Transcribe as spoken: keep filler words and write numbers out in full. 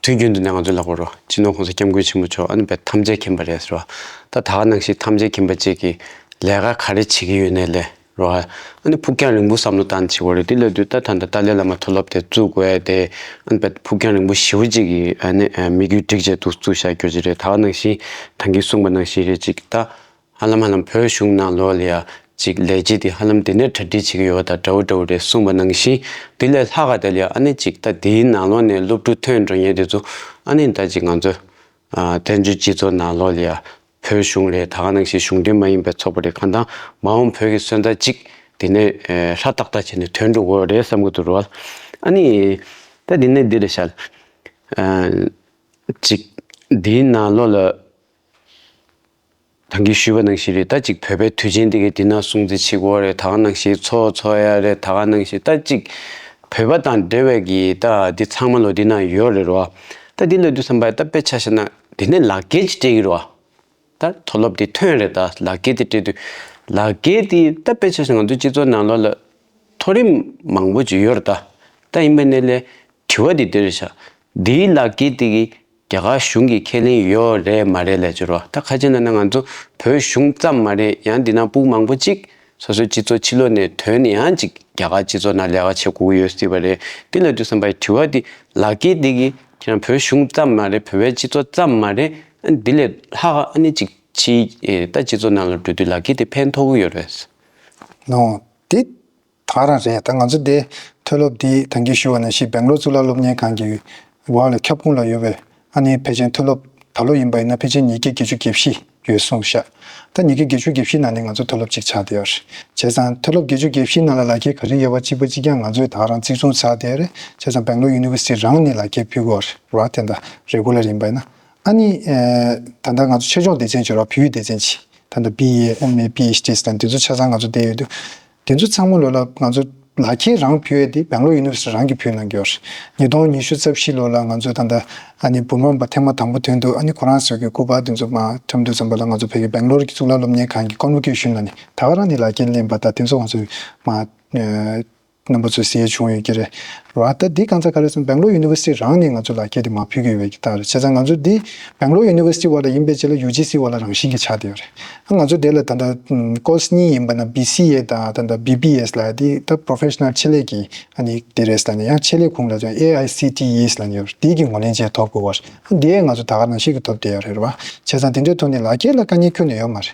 དུས་རྒྱུན་དུ་ནས་ང་ཚོ་ལབ་དགོས་རེད་བ། སྤྱི་ནོར་༸གོང་ས་༸སྐྱབས་མགོན་ཆེན་པོ་མཆོག་ཨ་ནི་དཔེ་ཐམས་ཅད་མཁྱེན་པ་རེད་ཟེར་བ། ད་ད་ག་ནང་བཞིན་ཐམས་ཅད་མཁྱེན་པ་ཅིག་གིས་ལས་ཀ་ག་རེ་བྱེད་ཀྱི་ཡོད་ནའི་ལས་རེད་བ། ཨ་ནི་ཕུགས་རྒྱང་རིང་པོ་བསམ་བློ་བཏང་བྱེད་དགོས་རེད། དེ་ལབ་དུས་ད་ད་ལྟ་ཏཱ་ལའི་བླ་མ་མཐོ་སློབ་དེ་བཙུགས་དགོས་ཡ་དེ་ཨ་ནི་དཔེ་ཕུགས་རྒྱང་རིང་པོ་ཞེ་པོ་ཅིག་གི་ཨ་ནི་དམིགས་ཡུལ་བསྒྲིགས་བྱས་འདུག་བཙུགས་བཞག་རྒྱུ་ཅིག་རེད། ད་ག་ནང་བཞིན་ད་གིན་གསུངས་པ་ནང་བཞིན་རེད། ཅིག་ད་ཧ་ལམ་ཧ་ལམ་བོད་གཞུང་ནང་ལོགས་ལ་ཡ་ཅིག་ལས་བྱེད་དེ་ཧ་ལམ་དེ་ནས་གྲ་སྒྲིག་བྱེད་ཀྱི་ཡོད་པ་དང་འདྲ་བོ་འདྲ་བོ་རེད་གསུངས་པ་ནང་བཞིན། དེ་ལས་ལྷག་ག་དེ་ལ་ཡ་ཨ་ནི་ཅིག་ད་དེའི་ནང་ལོགས་ནས་སློབ་ཕྲུག་ཐོན་འགྲོ་མཁན་དེ་ཚོ་ཨ་ནི་ད་ཅིག་ང་ཚོ་ཨ་བཙན་བྱོལ་སྤྱི་ཚོགས་ནང་ལོགས་ལ་ཡ་བོད་གཞུང་རེད། ད་ག་ནང་བཞིན་གཞུང་འབྲེལ་མ་ཡིན་པའི་ཚོགས་པ་རེད། གང་ལྟར་མ་འོངས་བོད་ཀྱི་སོན་རྩ་ཅིག་དེ་ནས་ཨ་ཧྲ་ཏག་ཏག་བྱས་ནས་ཐོན་འགྲོ་དགོས་རེད་བསམ་གྱི་འདུག་རོ། ཨ་ནི་ད་དེ་ནས་འདི་རེད་ཤག་ཨ་ཅིག་དེའི་ནང་ལོགས་ལ། ད་གིན་ཞུས་པ་ནང་བཞིན་རེད། ད་ཅིག་བོད་པའི་དུས་ཆེན་འདི་གའི་འདི་ན་སྲུང་བརྩི་བྱེད་དགོས་རེད། ད་ག་ནང་བཞིན་ཚོགས་འཚོགས་ཡ་རེད། ད་ག་ནང་བཞིན་ད་ཅིག་བོད་པ་དང་འབྲེལ་བའི་གི་ད་འདི་ཚང་མ་ལོ་འདི་ན་ཡོད་རེད་རོ། ད་འདི་ལ་དུས་བསམ་པ་ད་དཔེ་ཆ་བཞག་ན་འདི་ནས་ལག་འཁྱེར་ཅིག་སྤྲད་ཀྱི་རོ། ད་མཐོ་སློབ་འདི་ཐོན་རེད། ད་ལག་འཁྱེར་འདི་སྤྲད་དུས་ལག་འཁྱེར་འདི་ད་དཔེ་ཆ་བཞག་ང་ཚོ་སྤྱི་ཚོགས་ནང་ལོགས་ལ་མཐོ་རིམ་མང་པོ་ཅིག་ཡོད་རེད། ད་ད་ཡིན་པ་ནས་ལས་དྲི་བ་འདི་འདི་རེད་ཤག་འདིའི་ལག་འཁྱེར་འདི་གི་རྒྱ་གར་གཞུང་གི་ཁས་ལེན་ཡོད་རེད་མ་རེད་ལབ་ཅིག་རོ། ད་ཁ་ཅིག་ན་ན་ང་ཚོ་བོད་གཞུང་ཙམ་མ་རེད། ཡང་འདི་ན་ཕྲུ་གུ་མང་པོ་ཅིག་སོ་སོའི་སྤྱི་ཚོགས་ཕྱི་ལོགས་ནས་ཐོན་ནས་ཡང་ཅིག་རྒྱ་གར་སྤྱི་ཚོགས་ནང་ལས་ཀ་བྱེད་དགོས་ཀྱི་ཡོད་སྲིད་པ་རེད། དེ་ལ་དུས་བསམ་པའི་དྲི་བ་འདི་ལག་འཁྱེར་འདི་གིས་ཁྱེད་རང་བོད་གཞུང་ཙམ་མ་རེད། བོད་པའི་སྤྱི་ཚོགས་ཙམ་མ་རེད། ཨ་འདི་ལས་ལྷག་ཨ་ནི་ཅིག་ཕྱིའི་ད་སྤྱི་ཚོགས་ནང་ལ་འགྲོ་དུས་ལག་འཁྱེར་འདི་ཕན་ཐོགས་ཀྱི་ཡོད་རེད། ནོ། འདི་ད་རང་རེད། ད་ང་ཚོ་འདི་མཐོ་སློབ་འདི་ད་གིན་ཞུས་པ་ནང་བཞིན་སྦེང་ལོར་གཙུག་ལག་སློབ་གཉེར་ཁང་གི་འོག་ལ་ཁྱབ་ཁོངས་ལ་ཡོད་པའི་ཨ་ནི་ཕལ་ཆེར་མཐོ་སློབ་ད་ལོ་ཡིན་པ་ཡིན་ན་ཕལ་ཆེར་ཉིས་བརྒྱ་བརྒྱད་ཅུ་གྱ་བཞི་ཡོད་གསུངས་ཤག་ད་ཉིས་བརྒྱ་བརྒྱད་ཅུ་གྱ་བཞི་ནང་ནས་ང་ཚོ་མཐོ་སློབ་གཅིག་ཆགས་བསྡད་ཡོད་རེད། བྱས་ཙང་མཐོ་སློབ་བརྒྱད་ཅུ་གྱ་བཞི་ནང་ལ་ལག་འཁྱེར་ག་རེ་ཡོད་པ་གཅིག་པ་གཅིག་རྐྱང་ང་ཚོས་ད་རང་རྩིས་སྲུང་ཚར་བསྡད་ཡོད་རེད། བྱས་ཙང་སྦེང་ལོར་ཡུ་ནི་ཝར་སི་ཊི་རང་ནས་ལག་འཁྱེར་ཕུལ་གྱི་ཡོད་རེད་བ། དེ་འདྲ་རེ་གུ་ལར་ཡིན་པ་ཡིན་ན། ཨ་ནི་ཨེ་ད་ལྟ་ང་ཚོ་ཆེད་སྦྱོང་སྡེ་ཚན་བྱེད་རོགས། བོད་ཡིག་སྡེ་ཚན་བྱེད། ད་ལྟ་བི་ཨེ་ཨེམ་ཨེ་པི་ཨེཆ་ཌི་དང་དེ་ཚོ་ཆ་ཚང་ང་ཚོ་བསྡད་ཡོད་དུས། དེ་ཚོ་ཚང་མ་ལོ་ལ་ང་ཚོ་ལག་འཁྱེར་རང་ཕུལ་ཡས་དེ་སྦེང་ལོར་ཡུ་ནི་ཝར་སི་ཊི་རང་གིས་ཕུལ་གནང་གི་ཡོད་རེད། ཉིས་སྟོང་ཉི་ཤུ་རྩ་བཞི་ལོ་ལ་ང་ཚོ་ད་ལྟ་ཨ་ནི་འབུམ་རམས་པ་ཐེངས་མ་དང་པོ་ཐོན་དུས་ཨ་ནི་ཁོ་རང་ཚོ་གི་སྐུ་པར་དེ་ཚོ་མར་འཁྱམ་དུས་ཙམ་པ་ལ་ང་ཚོ་བོད་ཀྱི་སྦེང་ལོར་གྱི་གཙུག་ལག་སློབ་གཉེར་ཁང་གི་ཀོན་ཝོ་ཀེ་ཤན་ལ་ནི་ད་ག་རང་ནས་ལག་འཁྱེར་ལེན་པ་དང་དེ་ཚོ་ང་ཚོས་མར་ཨ་རྣམ་པ་ཚོས་གཟིགས་ཡས་བྱུང་ཡོད་ཀྱི་རེད། ར་ད་འདི་གང་ཟག་ག་རེ་སོང་སྦེང་ལོར་ཡུ་ནི་ཝར་སི་ཊི་རང་ནས་ང་ཚོ་ལག་འཁྱེར་དེ་མར་ཕུལ་གྱི་ཡོད་པའི་གི་རྟགས་རེད། བྱས་ཙང་ང་ཚོ་འདི་སྦེང་ལོར་ཡུ་ནི་ཝར་སི་ཊི་བ་ལ་ཡིན་པའི་ཆེད་ལ་ཡུ་ཇི་སི་བ་ལ་རང་བཞིན་གྱི་ཆགས་བསྡད་ཡོད་རེད། ཨ་ང་ཚོ་དེ་ལ་ད་ལྟ་ཀོར་སི་གཉིས་ཡིན་པ་ན་བི་སི་ཨེ་དང་ད་ལྟ་བི་བི་ཨེས་ལ་འདི་ད་པོ་རོ་ཕེ་ཤ་ནལ་ཆེད་ལས་ཀྱི་ཨ་ནི་དེ་རེད་ལབ་ནས་ཡང་ཆེད་ལས་ཁུངས་ལ་ཡང་ཨེ་ཨའི་སི་ཊི་ཨི་ལབ་ནས་ཡོད་རེད། དེ་གི་ངོས་ལེན་བྱས་ཐོབ་དགོས་པ་རེད། ཨ་འདི་ཡང་ང་ཚོ་ད་ག་ནང་བཞིན་གྱི་ཐོབ་བསྡད་ཡོད་རེད་བ། བྱས་ཙང་དེ་འདྲའི་ཐོག་ནས་ལག་འཁྱེར་ལ་དཀའ་ངལ་ཁྱོན་ནས་ཡོད་མ་རེད།